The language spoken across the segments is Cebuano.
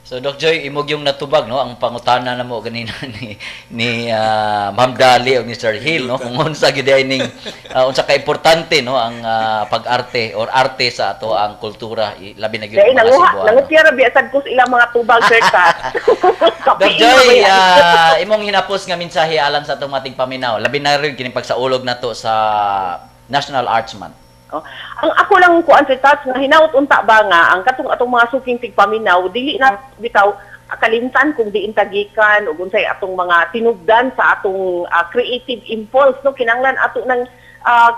So Doc Joy, imo gyung natubag, no, ang pangutana namo ganina ni Ma'am Dali o ni Sir Hill, no, kung unsa gyud ay ning unsa ka importante, no, ang pag-arte or arte sa ato ang kultura, labi na gyud Dahil ang mga nanguha, Cebuano. Nangupya ra biya sad ko sa ilang mga tubag, Sir Kat. Doc Joy, imong hinapos nga mensahe alang sa atong mating paminaw. Labi na rin kini pagsaulog nato sa National Arts Month. Oh. Ang ako lang kuan, Sir Tats, nga hinaut unta ba nga ang katong atong mga suking tigpaminaw dili na bitaw kalimtan kung diin tagikan ug unsay atong mga tinubdan sa atong creative impulse, no? Kinahanglan ato ng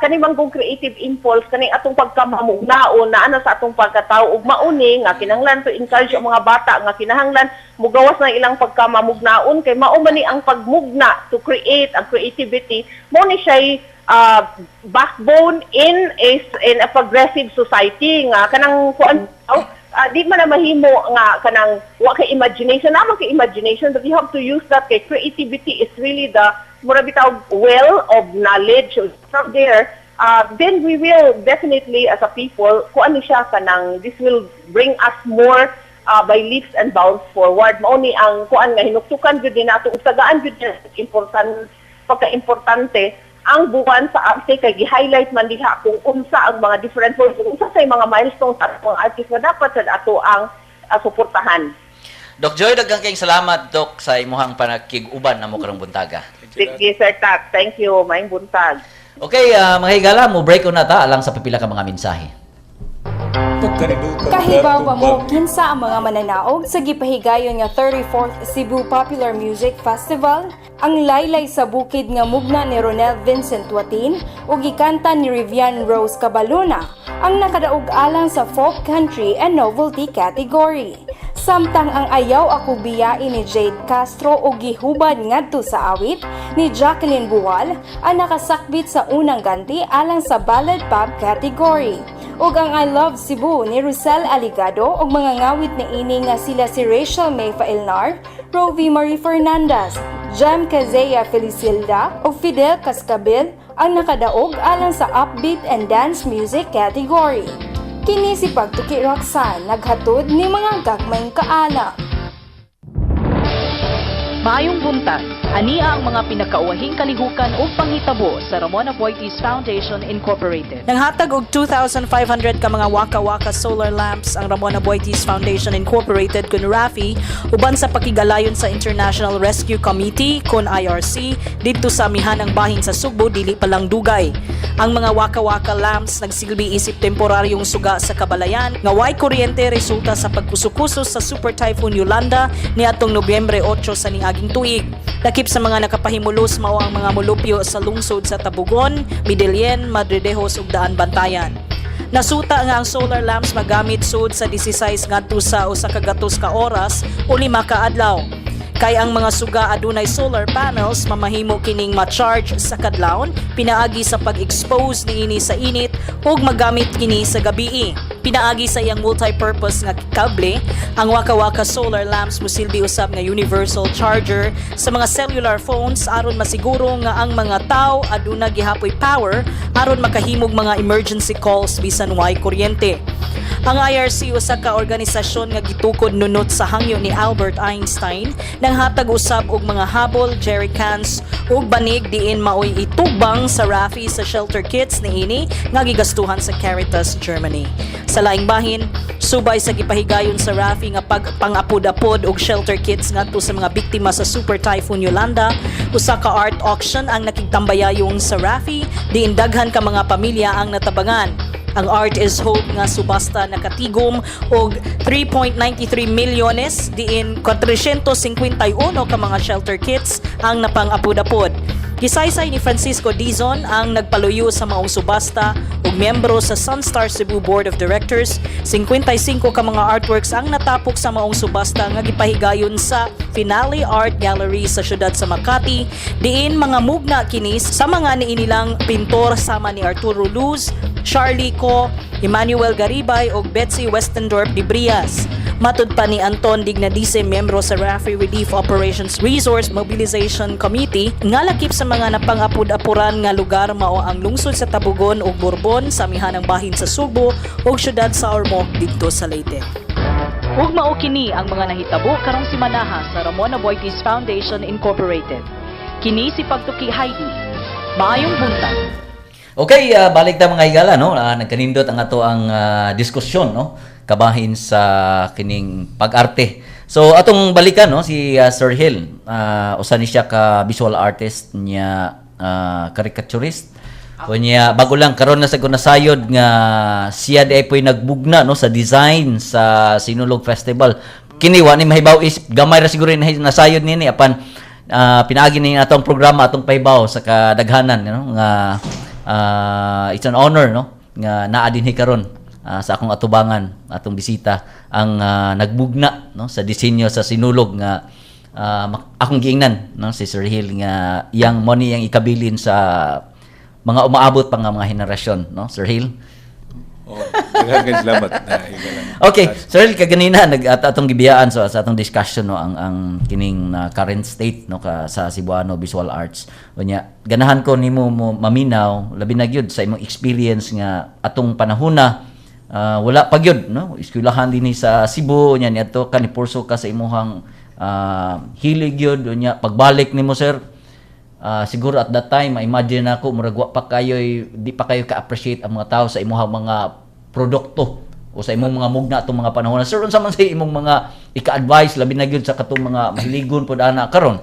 kani man kung creative impulse, kani atong pagkamamugnaon na ana sa atong pagkatao, ug mauni nga kinahanglan to encourage ang mga bata nga kinahanglan mugawas na ilang pagkamamugnaon, kay mao man ni ang pagmugna, to create, ang creativity mo ni siya backbone in a progressive society nga kanang kuan, di man na mahimo nga kanang wa kay imagination, naman kay imagination, but you have to use that, kay creativity is really the mura bitaw well of knowledge. From there, then we will definitely as a people, kuan ni siya, kanang this will bring us more by leaps and bounds forward. Mao ni ang kuan nga hinuktukan gyud din nato ug tagaan gyud important, pagka-importante ang buwan sa arte, kay gi-highlight man diha kung unsa ang mga different forms, kung unsa say mga milestones at mga artist nga dapat sa ato ang suportahan. Doc Joy, daghang kayong salamat, Doc, sa imuhang panakig-uban namo karong buntaga. Sige, Sir Tak. Thank you. Maayong buntag. Okay, mga higala, mo break na ta alang sa pipila ka mga mensahe. Pagkanidutan. Kahibaw ba mo kinsa ang mga mananaog sa gipahigayon nga 34th Cebu Popular Music Festival? Ang Laylay sa Bukid nga mugna ni Ronel Vincent Watin ug gikanta ni Rivian Rose Cabaluna ang nakadaog alang sa folk, country and novelty category. Samtang ang Ayaw Ako Biyain ni Jade Castro ug gihubad ngadto sa awit ni Jacqueline Buwal ang nakasakbit sa unang ganti alang sa ballad pop category. Ug ang I Love Cebu ni Rosel Aligado ug mga ngawit na ini nga sila si Rachel May Failnar, Rovi Marie Fernandez, Jem Kazea Felicilda ug Fidel Cascabel ang nakadaog alang sa upbeat and dance music category. Kini si Pagtuki Roxanne, naghatod ni mga gagmayng kaalam. Maayong buntag. Ania ang mga pinakauwahing kalihukan ug panghitabo sa Ramon Aboitiz Foundation Incorporated. Nanghatag og 2,500 ka mga waka-waka solar lamps ang Ramon Aboitiz Foundation Incorporated kun RAFI uban sa pakigalayon sa International Rescue Committee kun IRC didto sa amihanang bahin sa Sugbo dili pa lang dugay. Ang mga waka-waka lamps nagsilbi isip temporaryong suga sa kabalayan nga way kuryente resulta sa pagkusukusos sa Super Typhoon Yolanda niadtong Nobyembre 8 sa niaging tuig. Lakip sa mga nakapahimulos mao ang mga mulupyo sa lungsod sa Tabugon, Medellin, Madridejos ug Daan Bantayan. Nasuta nga ang solar lamps magamit sud sa 16 ngadto sa 100 ka oras o 5 ka adlaw. Kay ang mga suga adunay solar panels, mamahimo kining ma-charge sa kadlawon pinaagi sa pag-expose niini sa init ug magamit kini sa gabii. Pinaagi sa iyang multi-purpose nga kable, ang Waka Waka solar lamps musilbi usab nga universal charger sa mga cellular phones aron masiguro nga ang mga tao aduna gihapoy power aron makahimog mga emergency calls bisan way kuryente. Ang IRC, usa ka organisasyon nga gitukod nunot sa hangyo ni Albert Einstein, nanghatag usab og mga habol, jerrycans ug banig diin maoy itubang sa RAFI sa shelter kits niini nga gigastuhan sa Caritas Germany. Sa laing bahin, subay sa gipahigayon sa RAFI nga pagpangapod-apod og shelter kits ngadto sa mga biktima sa Super Typhoon Yolanda, usa ka art auction ang nakigtambayayong sa RAFI diin daghan ka mga pamilya ang natabangan. Ang Art is Hope nga subasta nakatigom og 3.93 milyones diin 451 ka mga shelter kits ang napang-apod-apod. Gisaysay ni Francisco Dizon, ang nagpaluyo sa maong subasta ug miyembro sa Sunstar Cebu Board of Directors, 55 ka mga artworks ang natapok sa maong subasta nga gipahigayon sa Finale Art Gallery sa syudad sa Makati, diin mga mugna kini sa mga niinilang pintor sama ni Arturo Luz, Charlie Co, Emmanuel Garibay ug Betsy Westendorp de Brias. Matud pa ni Anton Dignadice, miyembro sa RAFI Relief Operations Resource Mobilization Committee, nga lakip sa mga napangapud-apuran nga lugar mao ang lungsod sa Tabugon ug Borbon sa amihanang bahin sa Sugbo ug syudad sa Ormoc didto sa Leyte. Ug mao kini ang mga nahitabo karong simanaha sa Ramon Aboitiz Foundation Incorporated. Kini si Pagtuki Heidi. Maayong buntag. Okay, balik ta, mga higala, no. Nagkanindot ang ato ang diskusyon, no, kabahin sa kining pag-arte. So atong balikan, no, si Sir Hill. Usa ni siya ka visual artist niya, caricaturist. Unya bago lang karon na sa ko nasayod nga siya di po'y nagbugna, no, sa design sa Sinulog Festival. Kini wa ni mahibaw is gamay ra siguro ni nasayod nini, apan pinaagi ni atong programa atong pahibaw sa kadaghanan, nga it's an honor, no, nga naa dinhi karon sa akong atubangan, atong bisita ang nagbugna, no, sa disenyo sa Sinulog nga akong giingnan, no, si Sir Hill nga iyang mo ni iyang ikabilin sa mga umaabot pa nga mga henerasyon, no, Sir Hill. Oh, daghang kay salamat na higala. Okay, Sir Hill, kaganina nag at atong gibiyaan sa atong discussion, no, ang kining current state, no, ka sa Cebuano Visual Arts. Unya, ganahan ko nimo mo maminaw labi na gyud sa imong experience nga atong panahona wala pa gyud, no, eskwelahan dinhi sa Cebu. Unya niadto ka, ni pursue ka sa imuhang hilig gyud. Unya pagbalik nimo, sir, siguro at that time, ma-imagine ako, murag wa pa kayo, di pa kayo ka-appreciate ang mga tao sa imuhang mga produkto o sa imong mga mugna atong mga panahon. Sir, unsa man sa imong mga ika-advise labi na gyud sa katong mga mahiligon pod ana karon?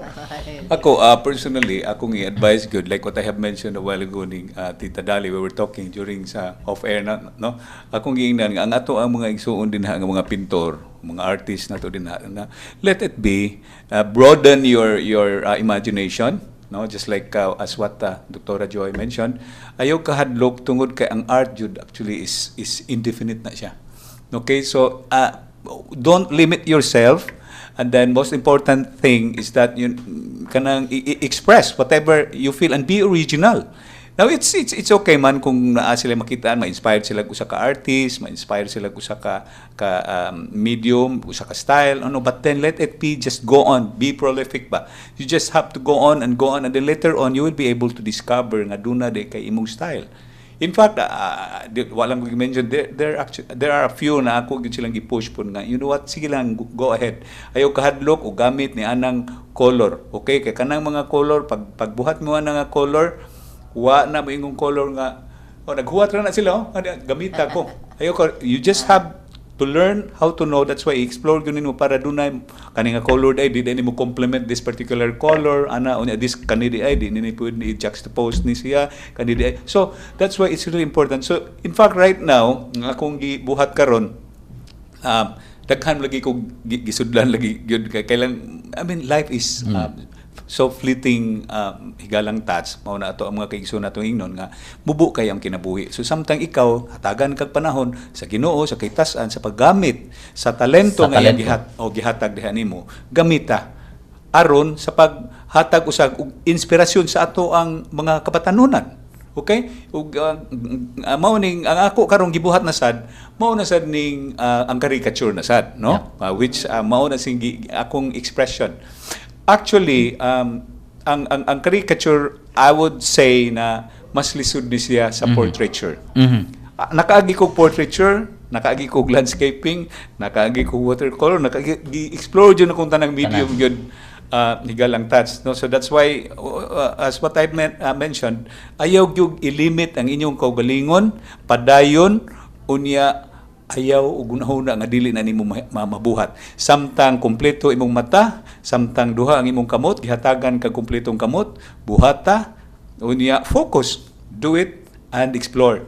Ako, personally, akong i-advise good, like what I have mentioned a while ago ning Tita Dali, we were talking during sa off-air na, no? Akong giingnan nga, ang ato ang mga igsuon din ha, nga mga pintor, mga artist na to din ha, na let it be, broaden your imagination, no? Just like as what Dr. Joy mentioned, ayaw kahadlok tungod kay ang art jud actually is indefinite na siya. Okay, so don't limit yourself. And then most important thing is that you kanang express whatever you feel and be original. Now it's okay man kung naa sila makitaan, ma-inspired sila usa ka artist, ma-inspire sila usa ka medium, usa ka style, ano, but then let it be, just go on, be prolific ba. You just have to go on and go on, and then later on you will be able to discover nga duna diay kay imong style. In fact, walang ko mention there actually there are a few na ako gyud silang gi-push pud nga, "You know what, sige lang, go ahead. Ayaw kahadlok o gamit ni anang color." Okay, kay kanang mga color, pag pagbuhat mo ana nga color, wa na mo ingong color nga, "Oh, naghuwat ra na sila, oh, gamita ko." Ayaw ka, you just have to learn how to know. That's why explore gyud nimo para dunay kani nga color ay di nimo complement this particular color ana, unya this kani di ay di ni pwede ni juxtapose ni siya kani di ay. So that's why it's really important. So in fact, right now nga akong gibuhat karon, daghan lagi ko gisudlan lagi gyud kay kailang, I mean, life is so fleeting, higalang touch. Mao na ato ang mga kaigsoon natong ingnon nga mubo kay ang kinabuhi. So samtang ikaw hatagan kag panahon sa Ginoo sa kaytas-an sa paggamit sa talento Sa nga iyang talento. Gihat o gihatag diha nimo, gamita aron sa paghatag usag og inspirasyon sa ato ang mga kabatanunan. Okay? Ug mao ning ang ako karong gibuhat na sad, mao na sad ning ang caricature na sad, no? Which mao na sing akong expression. Actually, ang caricature, I would say na mas lisod ni siya sa portraiture. Nakaagi kog portraiture, nakaagi kog landscaping, nakaagi kog watercolor, nakaagi explore jud akong tanang medium gyud, higalang touch, no? So that's why as what I mentioned, ayaw gyud ilimit ang inyong kaugalingon, padayon, unya ayaw og hunahuna nga dili na nimo mabuhat. Samtang kompleto imong mata, samtang duha ang imong kamot, gihatagan kag kompletong kamot, buhata, unya focus, do it and explore.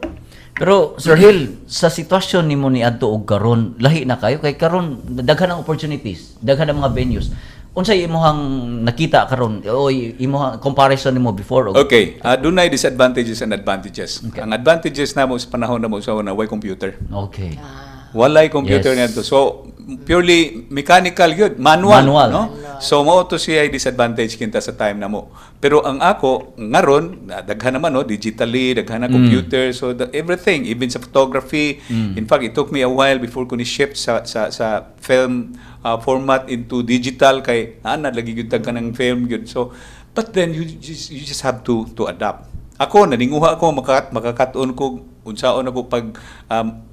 Pero Sir Hill, sa sitwasyon nimo ni adto og karon, lahi na kayo kay karon daghan ang opportunities, daghan ang mga venues. Unsay imong nakita karon o imong comparison nimo before og Okay, dunay disadvantages and advantages. Ang advantages namo sa panahon namo sa una, way computer. Walay computer ngadto. So purely mechanical gyud, manual, Manual. No? So mao to siya disadvantage kinta sa time namo. Pero ang ako ngaron, daghan naman, no, digitally, daghan na computer, so everything, even sa photography. In fact, it took me a while before ko ni shift sa film format into digital kay ana lagi gyud tag kanang film gyud. So but then you just have to adapt. Ako naninguha ako makakat-on ko Unsaon ako pag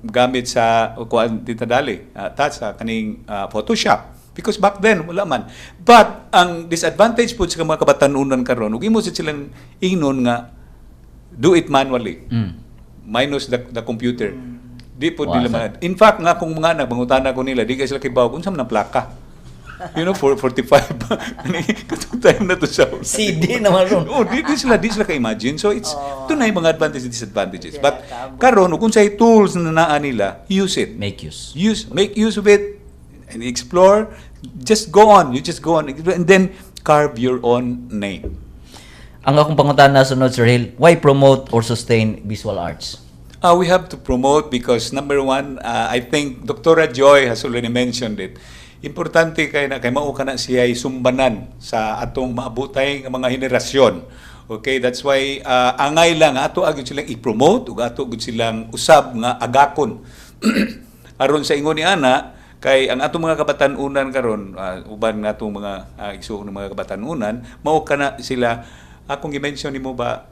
gamit sa kuan, Tita Dali, touch sa kaning Photoshop. Because back then wala man. But ang disadvantage pud sa mga kabatanunan karon, ug imo sa silang ingnon nga do it manually. Minus the computer. Di po Wa nila sa- In fact, nga kung mga anak, mangutana ko nila, di kay sila kibaw kung unsa man ang plaka. For 45. Katong time na to sa CD naman ron. Oh, di sila ka-imagine. So it's oh, na yung mga advantages and disadvantages. But karon kung say tools na naa nila, use it. Make use. Use make use of it and explore. Just go on. You just go on and then carve your own name. Ang akong pangutana sunod, Sir Hill, why promote or sustain visual arts? We have to promote because number one, I think Dr. Joy has already mentioned it. Importante kay na kay mao kana siya sumbanan sa atong maabutay nga mga henerasyon. Okay, that's why angay lang ato agad silang i-promote ug ato gud silang usab nga agakon. Aron sa ingon ni ana, kay ang atong mga kabatanunan karon, uban nga atong mga igsuon ng mga kabatanunan, mao kana sila akong gi-mention nimo ba,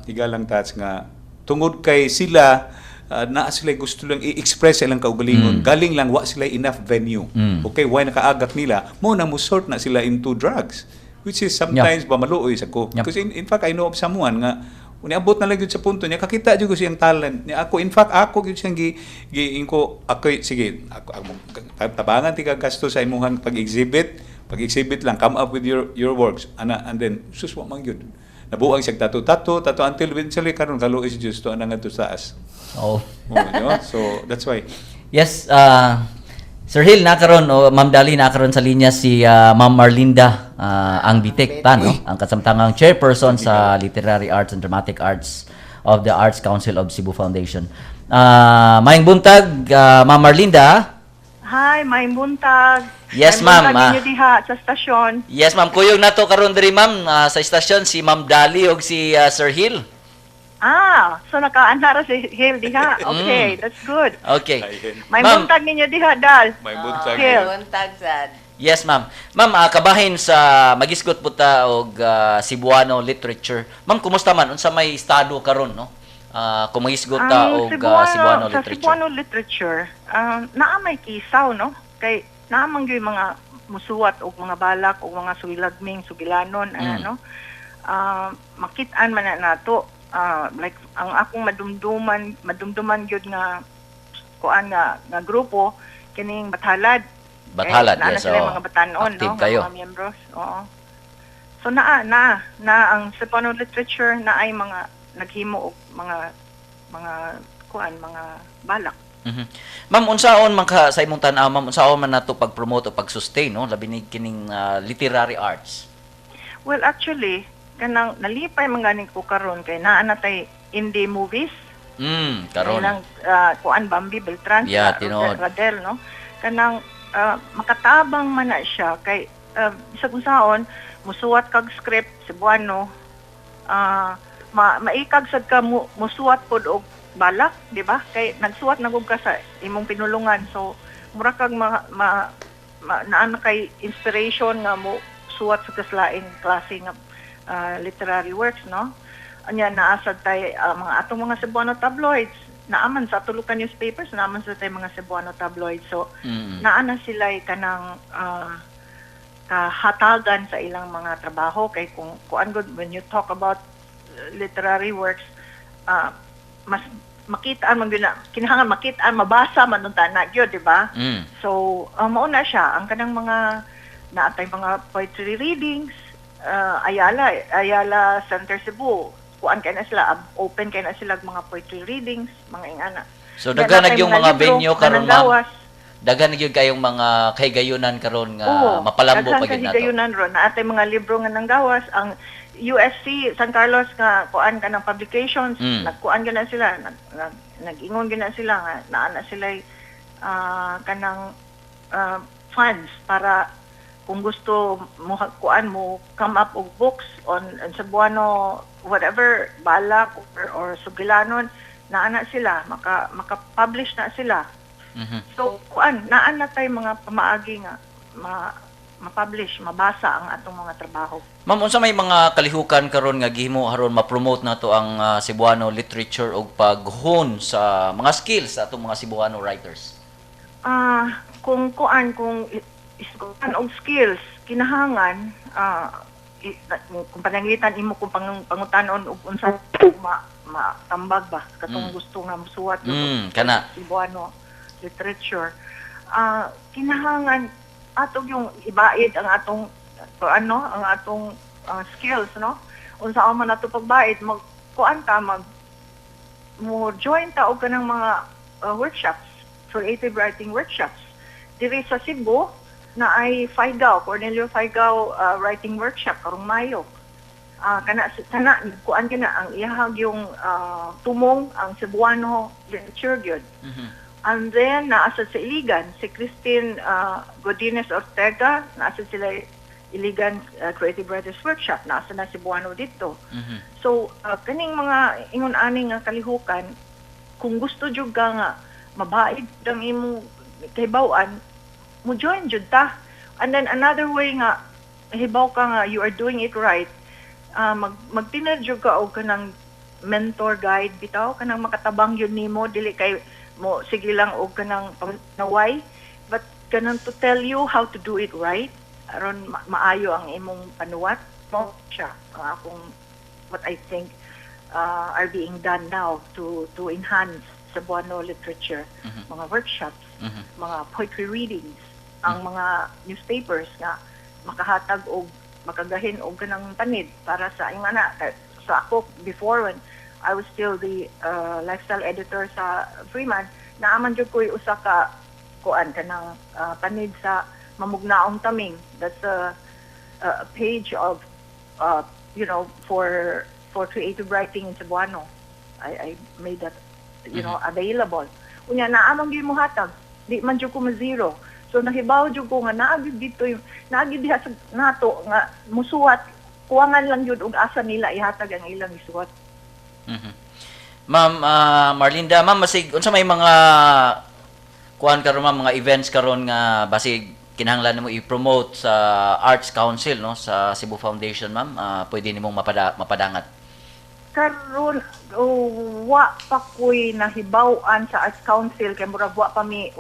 higalang Tats, nga tungod kay sila naa sila gusto lang i-express ilang kaugalingon, galing lang wa sila enough venue. Okay, why nakaagak nila mo na musort na sila into drugs, which is sometimes ba maluoy sa ko because in fact I know of someone nga niabot na lang gyud sa punto niya, kakita jud ko siyang talent niya. Ako, in fact, ako gyud siyang gi, gi ko ako, sige, ako tabangan ti ka gasto sa imuhang pag-exhibit, pag-exhibit lang, come up with your works ana. And then sus, wa man gyud, nabuang siya tato tato tato until eventually karon, kaluoy si Dios to, ana ngadto sa taas. Oh. Oh, di ba? So that's why. Yes, Sir Hill, nakaron o Ma'am Dali, nakaron sa linya si Ma'am Marlinda ang Bitek tan, no? Ang kasamtangang chairperson sa Literary Arts and Dramatic Arts of the Arts Council of Cebu Foundation. Maayong buntag, Ma'am Marlinda. Hi, maayong buntag. Yes, Maayong ma'am. buntag ninyo diha sa stasyon. Yes, ma'am. Kuyog nato karon diri, ma'am, sa istasyon si Ma'am Dali og si Sir Hill. Ah, so nakaandara si Hill diha. Okay, that's good. Okay. May Ma'am. buntag ninyo diha, Dal. May buntag. Hill. Buntag sad. Yes, ma'am. Ma'am, kabahin sa magisgot po ta og Cebuano literature. Ma'am, kumusta man? Unsa may estado karon, no? Kung magisgot ta Ang og Cebuano sa literature. Cebuano literature, naa may kisaw, no? Kay naa man gyud mga musuwat og mga balak og mga sugilagming, sugilanon, ano? Makit-an man na nato. Like ang akong madumduman gyud nga kuan nga grupo kining Bathalad. Bathalad, eh, naa na yes. sila Oh. mga batanon, Active no? Nga kayo. mga miyembros. Oo. So naa na na ang Cebuano literature na ay mga naghimo og mga kuan, mga balak. Ma'am, unsaon man ka sa imong tan-aw, ma'am, unsaon man nato pag-promote o pag-sustain, no? Labi ni kining literary arts? Well, actually, kanang nalipay man ganing ko karon kay naa na tay indie movies. Karon. Kanang kuan, Bambi Beltran, Yeah, sa tinuod. Radel, no? Kanang makatabang man na siya kay bisag unsaon musuwat kag script Cebuano, maikag sad ka musuwat pod og balak, di ba? Kay nagsuwat na gud ka sa imong pinulungan, so mura kag ma naa na kay inspiration nga mo suwat sa kaslaing klase nga literary works, no? Anya naa sad tay mga atong mga Cebuano tabloids, naaman sa Tulukan newspapers, naaman sa tay mga Cebuano tabloids, so naa na sila kanang kahatagan sa ilang mga trabaho kay kung kuan gud, when you talk about literary works, mas makitaan man gyud na, kinahanglan makitaan, mabasa man unta na gyud, di ba? So mao na siya ang kanang mga naatay mga poetry readings, Ayala Center Cebu, kuan kay na sila, open kay na sila og mga poetry readings, mga ingana. So daghan na Natay yung mga libro venue karon, ma'am. nananggawas. Daghan na gyud kayong mga kahigayunan karon nga Oo, mapalambo daghan pa gyud nato. kahigayunan ron. Naatay mga libro nga nanggawas ang USC San Carlos nga kuan kanang publications, nagkuan gyud na sila, nag-ingon gyud na sila nga naa na sila kanang funds para kung gusto mo kuan mo come up og books on Cebuano, whatever, balak or sugilanon, naa na sila maka-publish na sila. So kuan, naa na tay mga pamaagi nga ma ma-publish, mabasa ang atong mga trabaho. Ma'am, unsa may mga kalihukan karon nga gihimo aron ma-promote nato ang Cebuano literature ug pag-hone sa mga skills sa atong mga Cebuano writers? Kung kuan, kung iskuan og skills, kinahangan kung pananglitan imo kung pangutanon og unsa ma matambag ba katong gusto nga musuwat Kana. Cebuano literature, kinahangan atong yung ibaid ang atong ano, ang atong skills, no? Unsa man ato pagbaid, mag kuan ta, mag mo join ta og kanang mga workshops, creative writing workshops diri sa Cebu. Na ay Faigao, Cornelio Faigao writing workshop karong Mayo. Kana kana kuan kana ang iyahag yung tumong ang Cebuano literature gyud. And then naa sa Iligan si Christine Godinez Ortega, naa sa sila Iligan Creative Writers Workshop, naa sa na Cebuano dito. So kaning mga ingon ani nga kalihukan, kung gusto jud ka nga mabaid ang imong kahibaw-an, mo join jud ta. And then another way nga hibaw ka nga you are doing it right, magtinad jud ka og kanang mentor guide bitaw, kanang makatabang yun nimo, dili kay mo sige lang og kanang naway, but kanang to tell you how to do it right aron maayo ang imong panuwat mo siya. Ang akong, what I think are being done now to enhance Cebuano literature, mga workshops, mga poetry readings, ang mga newspapers nga makahatag og makagahin og kanang panid para sa yung ana. Sa ako before, when I was still the lifestyle editor sa Freeman, naaman jud ko'y usa ka kuan, kanang panid sa Mamugnaong Taming. That's a page of for creative writing in Cebuano. I made that available. Unya naa man gyud mohatag, di man jud ko ma-zero. So nahibaw jud ko nga naa gyud dito yung naa gyud diha sa nato nga musuwat, kuwangan lang jud og asa nila ihatag ang ilang isuwat. Ma'am Marlinda, ma'am, masig unsa may mga kuan karon, ma'am, mga events karon nga basig kinahanglan nimo i-promote sa Arts Council, no, sa Cebu Foundation, ma'am, pwede nimong mapadangat? Karon, oh, wa pa ko'y nahibaw-an sa Arts Council kay murag wa pa mi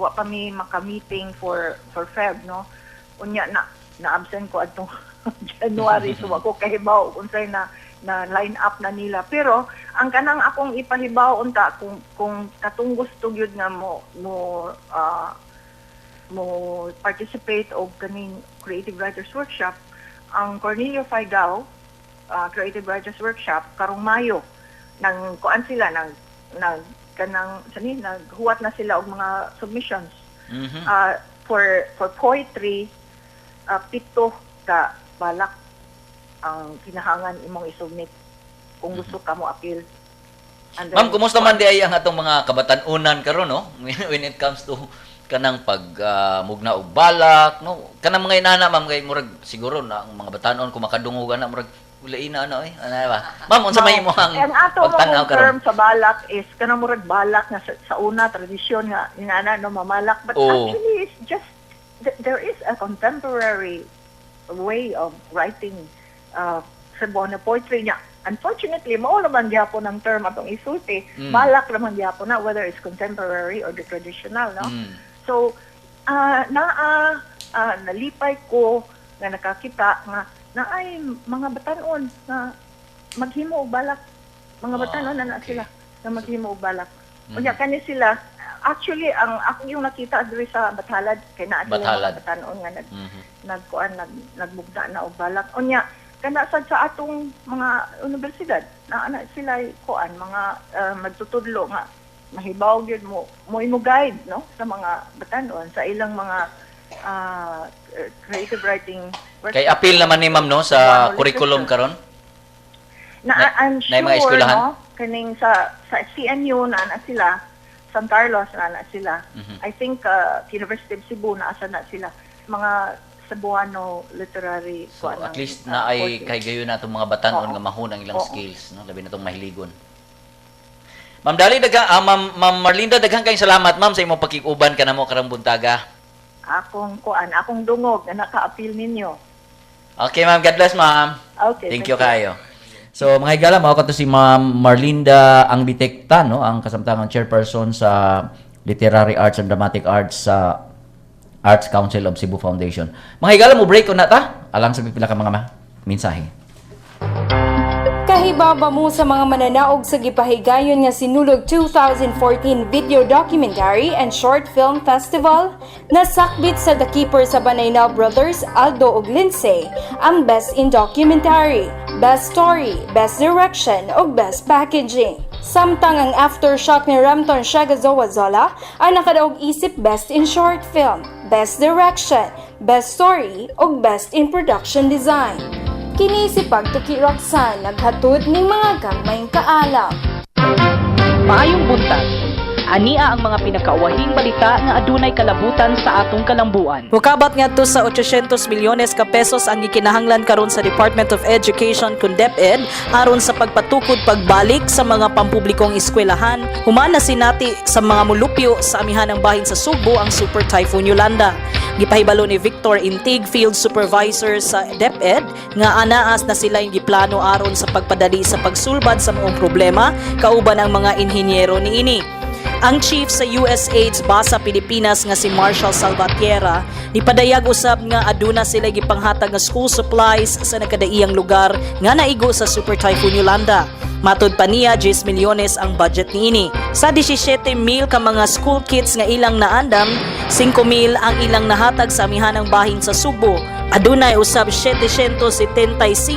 maka-meeting for Feb, no? Unya na na absent ko adtong January, so wa ko kahibaw unsay na na line up na nila. Pero ang kanang akong ipahibaw unta, kung katong gusto gyud nga mo mo mo participate og kaning Creative Writers Workshop, ang Cornelio Faigao Creative Writers Workshop karong Mayo, nang kuan sila, nang nag kanang sani, naghuwat na sila og mga submissions. For poetry, 7 ka balak ang kinahangan imong isubmit kung gusto ka mo appeal. And then, Ma'am, kumusta man di ay ang atong mga kabatan-unan karon, no? When it comes to kanang pag mugna og balak, no? Kanang mga inana, ma'am, kay murag siguro na ang mga batan-on kung makadungog ana, murag wala ina ano eh. Ano ba? Ma'am, unsa may imong Ang ato pagtan-aw mong karon? Term sa balak is kanang murag balak nga sa una tradisyon nga inana, no, mamalak, but actually it's just there is a contemporary way of writing Cebuano poetry niya. Unfortunately, mao naman gyapon ang term atong isulti. Balak naman gyapon na, whether it's contemporary or the traditional, no? So, naa nalipay ko nga nakakita nga naay mga batanon na maghimo og balak. Mga batanon na na sila na maghimo og balak. Unya kani sila, actually ang ako yung nakita diri sa Bathalad kay naa sila Bathalad. mga batanon nga nag nagkuan, nagbugna na og balak. Unya kana sad sa atong mga universidad na ana sila kuan, mga magtutudlo nga mahibaw gyud mo mo imo guide, no, sa mga batanon sa ilang mga creative writing workshop. Kay appeal naman ni ma'am, no, sa Cebuano curriculum literature. karon. Na, I'm Na sure, mga eskwelahan? no, kaning sa CNU na na sila, San Carlos na na sila. I think University of Cebu na asa na sila mga Cebuano literary So kuan at ang, least na ay courses. kay gayon na itong mga batanon nga mahun ang ilang skills, no, labi na itong mahiligon. Ma'am Dali, daghang, Ma'am, Ma'am Marlinda, daghang kayong salamat, ma'am, sa imong pakig-uban kanamo karong buntaga. Akong kuan, akong dungog na naka-appeal ninyo. Okay, ma'am. God bless, ma'am. Okay, thank you kayo. So, mga higala, mao to si Ma'am Marlinda Angbitekta, no, ang kasamtangang chairperson sa Literary Arts and Dramatic Arts sa Arts Council of Cebu Foundation. Mga higala, mo break na ta. Alang sa pipila ka mga mensahe. Kahibaba mo sa mga mananaog sa gipahigayon nga Sinulog 2014 Video Documentary and Short Film Festival, nasakbit sa The Keeper sa Banaynal Brothers Aldo ug Lindsay ang Best in Documentary, Best Story, Best Direction ug Best Packaging. Samtang ang Aftershock ni Ramton Shagazoa Zola ang nakadaog isip Best in Short Film, Best Direction, Best Story ug Best in Production Design. Kini si Pagtuki Roxanne, naghatod ning mga gagmayng kaalam. Maayong buntag. Ania ang mga pinakauwahing balita nga adunay kalabutan sa atong kalambuan. Mukabat ngadto sa 800 milyones ka pesos ang gikinahanglan karon sa Department of Education kun DepEd aron sa pagpatukod pagbalik sa mga pampublikong eskwelahan human na sinati sa mga mulupyo sa amihanang bahin sa Sugbo ang Super Typhoon Yolanda. Gipahibalo ni Victor Intig, Field Supervisor sa DepEd, nga anaas na sila yung giplano aron sa pagpadali sa pagsulbad sa maong problema kauban ang mga inhinyero niini. Ang chief sa USAIDS Basa Pilipinas nga si Marshall Salvatierra nipadayag usab nga aduna sila gipanghatag nga school supplies sa nakadaiyang lugar nga naigo sa Super Typhoon Yolanda. Matod pa niya, 10 milyones ang budget niini. Sa 17 mil ka mga school kits nga ilang naandam, 5 mil ang ilang nahatag sa amihanang bahin sa Sugbo. Adunay usab 775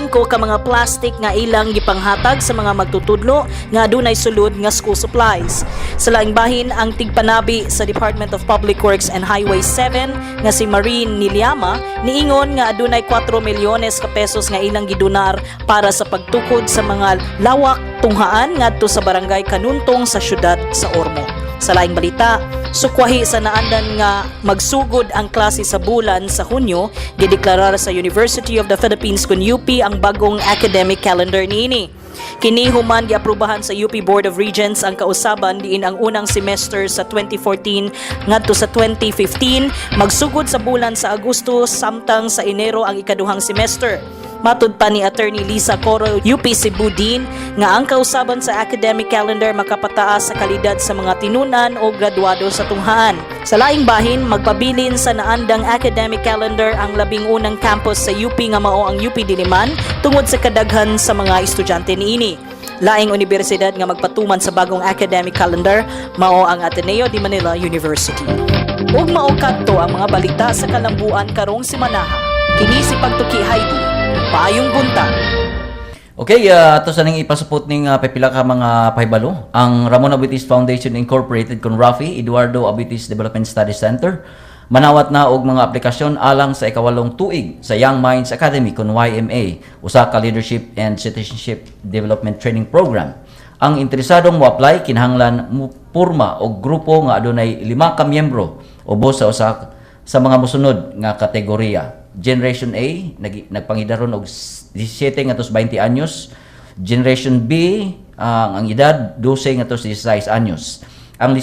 ka mga plastic nga ilang gipanghatag sa mga magtutudlo nga adunay sulod nga school supplies. Sa laing bahin, ang tigpanabi sa Department of Public Works and Highway 7 nga si Marine Niliama niingon nga adunay 4 milyones ka pesos nga ilang gidunar para sa pagtukod sa mga lawak tunghaan ngadto sa barangay Kanuntong sa syudad sa Ormoc. Sa laing balita, sukwahi sa naandan nga magsugod ang klase sa bulan sa Hunyo, gideklarar sa University of the Philippines kun UP ang bagong academic calendar niini. Kini human giaprubahan sa UP Board of Regents ang kausaban diin ang unang semester sa 2014 ngadto sa 2015 magsugod sa bulan sa Agosto, samtang sa Enero ang ikaduhang semester. Matud pa ni Attorney Lisa Coro, UP Cebu Dean, nga ang kausaban sa academic calendar makapataas sa kalidad sa mga tinunan o graduado sa tunghaan. Sa laing bahin, magpabilin sa naandang academic calendar ang 11 campus sa UP nga mao ang UP Diliman tungod sa kadaghan sa mga estudyante niini. Laing unibersidad nga magpatuman sa bagong academic calendar mao ang Ateneo de Manila University. Ug mao kadto ang mga balita sa kalambuan karong simanaha. Kini si Pagtuki Heidi. Maayong buntag. Okay, ato sa ning ipasupot ning pipila ka mga pahibalo. Ang Ramon Aboitiz Foundation Incorporated kun RAFI, Eduardo Aboitiz Development Studies Center, manawat na og mga aplikasyon alang sa 8 tuig sa Young Minds Academy kun YMA, usa ka leadership and citizenship development training program. Ang interesadong mo-apply kinahanglan mo purma og grupo nga adunay 5 ka miyembro ubos sa usa sa mga mosunod nga kategorya. Generation A, nagpangidaron og 17 ngadto sa 20 anyos. Generation B, ang edad 12 ngadto sa 16 anyos. Ang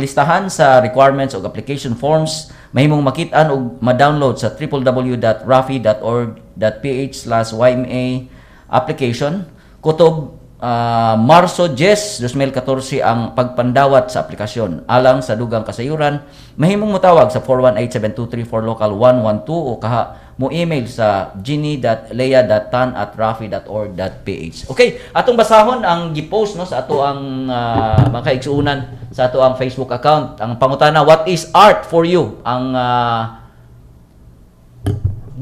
listahan sa requirements og application forms mahimong makit-an og ma-download sa www.rafi.org.ph/YMA application. Kutob Marso 10, 2014 ang pagpandawat sa aplikasyon. Alang sa dugang kasayuran, mahimong motawag sa 418-7234 local 112 o kaha mo email sa ginny.lea.tan@rafi.org.ph. Okay, atong basahon ang gipost, no, sa ato ang mga kaigsuonan sa ato ang Facebook account. Ang pangutana, "What is art for you?" Ang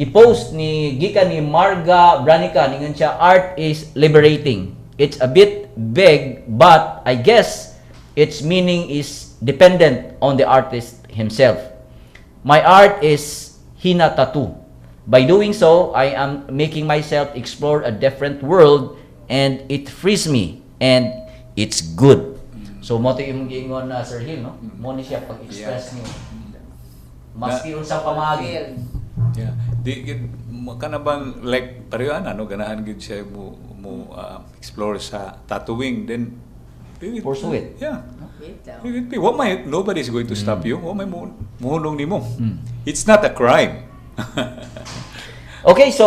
gipost ni gikan ni Marga Branica, ningon siya, "Art is liberating. It's a bit big, but I guess its meaning is dependent on the artist himself. My art is hina tattoo. By doing so, I am making myself explore a different world and it frees me and it's good." So mo to imong giingon na, Sir Hill, no? Mo ni siya pag-express niyo. Maski unsa pamaagi. Yeah. Di gid kana bang like pareho ana, no, ganahan gid siya mo explore sa tattooing, then Pursue it. Yeah. Wa may, nobody is going to stop you. Wa may muhunong nimo. It's not a crime. Okay, so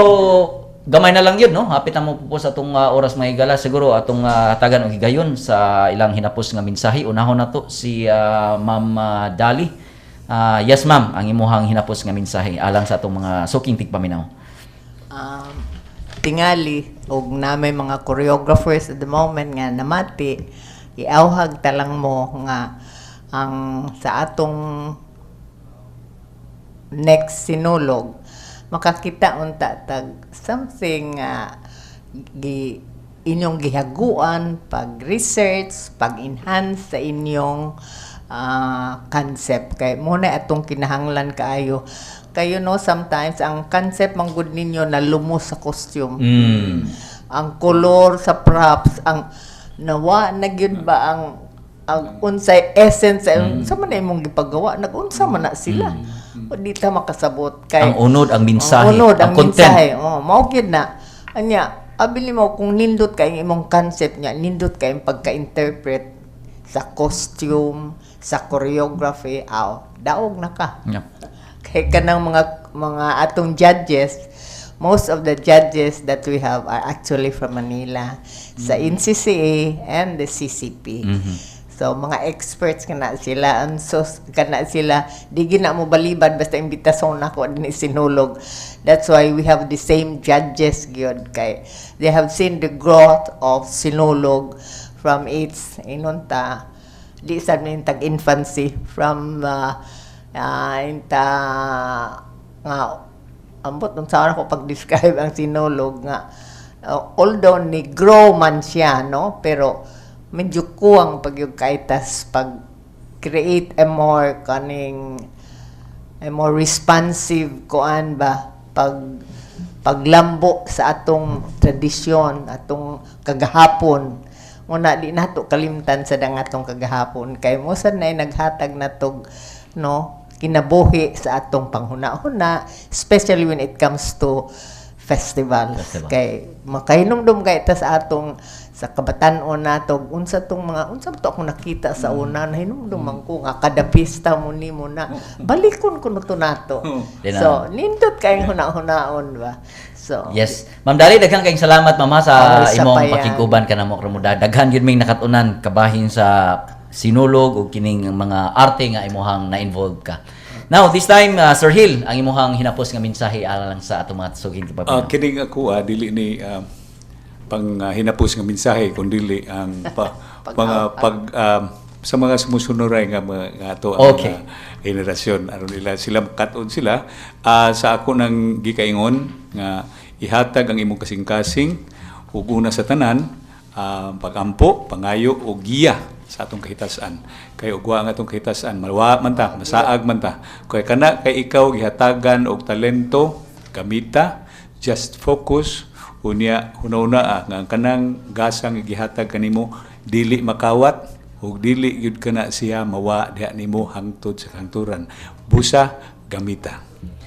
gamay na lang yun, no? Hapit na mo po sa atong oras, mga higala. Siguro atong hatagan og higayon sa ilang hinapos nga mensahe. Unahon na to si Ma'am Dali. Yes, ma'am, ang imuhang hinapos nga mensahe alang sa atong mga suking tigpaminaw. Tingali og na may mga choreographers at the moment nga namati, iawhag talang mo nga ang sa atong next Sinulog, makakita unta tag something gi inyong gihaguan pag research, pag enhance sa inyong concept, kay mo na atong kinahanglan kaayo kayo, no? Sometimes ang concept man gud ninyo na lumos sa costume, ang kolor sa props, ang nawa na gyud ba ang unsay essence sa sa man na imong gipagawa, nagunsa man na sila, o di ta makasabot kay Ang unod, ang mensahe, ang unod, ang ang content. Mensahe. Oh, mao gyud na. Anya, abi mo kung nindot kay ang imong concept niya, nindot kay ang pagka-interpret sa costume, sa choreography, aw, daog na ka. Kay kanang mga atong judges, most of the judges that we have are actually from Manila sa NCCA and the CCP. So mga experts kana sila, and so kana sila di gina mo balibad basta imbitasyon nako dinhi Sinulog. That's why we have the same judges gyud, kay they have seen the growth of Sinulog from its inunta di sa tag infancy, from inta nga ambot unsa ko pag-describe ang Sinulog nga although ni grow man siya, no, pero medyo kuwang pag yung kaitas pag create a more kaning a more responsive kuan ba, pag paglambo sa atong tradisyon, atong kagahapon. Muna di nato kalimtan sa dang atong kagahapon, kay mo sad na naghatag natog, no, kinabuhi sa atong panghuna-huna, especially when it comes to festivals. Festival. Kay makahinumdum kay ta sa atong sa kabatan-on nato, unsa tong mga unsa ba to akong nakita sa una, nahinumdum man ko nga kada pista mo nimo na balikon ko no to nato. Di na. So nindot kayong huna-hunaon ba, so Yes. Ma'am Dali, daghan kayong salamat, mama, sa Oh, isa imong pa yan. pakiguban kanamo karon. Daghan gyud ming nakatunan kabahin sa Sinulog ug kining mga arte nga imuhang na-involve ka. Now, this time, Sir Hill, ang imuhang hinapos nga mensahe alang sa atong mga suking tigpaminaw. Kining ako, dili ni pang hinapos nga mensahe kundi ang pa, mga pag sa mga sumusunuray nga mga nga ato ang mga henerasyon aron nila sila makat-on sila sa ako nang gikaingon nga ihatag ang imong kasing-kasing ug una sa tanan, pagampo, pangayo o giya sa atong kahitasan, kay ugwa ang atong kahitasan, malwa man ta, masaag man ta, kay kana kay ikaw gihatagan og talento, gamita, just focus. Unya hunahuna nga ang kanang gasang gihatag kanimo dili makawat ug dili gyud kana siya mawa diha nimo hangtod sa kahangturan. Busa gamita.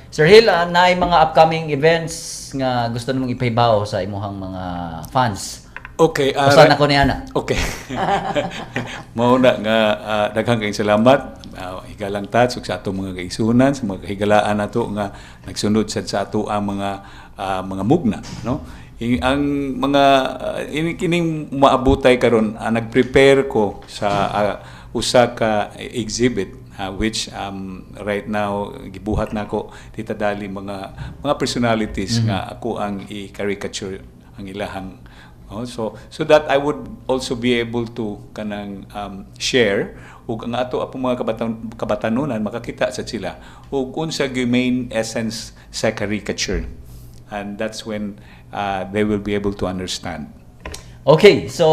Sir Hill, naay mga upcoming events nga gusto namong ipahibaw sa imuhang mga fans? Okay. Usa na ko ni ana. Okay. Mao na nga daghang kayong salamat. Higalang tats ug sa atong mga kaigsuonan, sa mga kahigalaan nato nga nagsunod sad sa ato ang mga mugna, no? Ang mga ini kining maabutay karon, nagprepare ko sa usa ka exhibit which right now gibuhat nako, Tita Dali, mga personalities nga ako ang i-caricature ang ilahang. Oh, so that I would also be able to kanang share ug ang ato apong mga kabatanunan makakita sa sila ug unsa gyud main essence sa caricature, and that's when they will be able to understand. Okay, so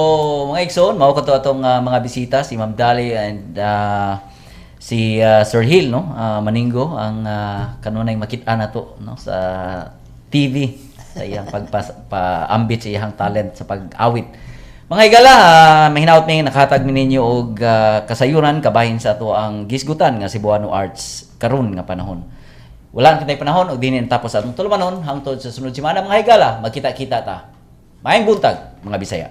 mga igsoon, mao kato atong mga bisita, si Ma'am Dali and si Sir Hill, no? Maningo ang kanunay makit-an nato, no, sa TV sa iyang pagpa-ambit sa iyang talent sa pag-awit. Mga higala, mahinaot mi nakahatag mi ninyo og kasayuran kabahin sa ato ang gisgutan nga Cebuano Arts karon nga panahon. Wala na kitay panahon og dinhi tapos sa atong tulumanon hangtod sa sunod semana, mga higala, magkita-kita ta. Maayong buntag, mga Bisaya.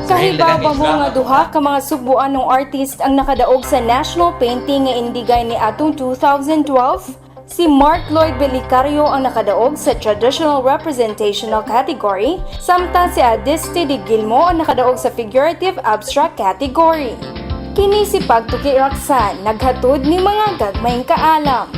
Kahit Kahibaw ba mo nga duha ka mga Sugbuanong artist ang nakadaog sa national painting nga indigay ni atong 2012? Si Mark Lloyd Belicario ang nakadaog sa traditional representational category, samtang si Adiste de Gilmo ang nakadaog sa figurative abstract category. Kini si Pagtuki Roxanne, naghatod ni mga gagmayng kaalam.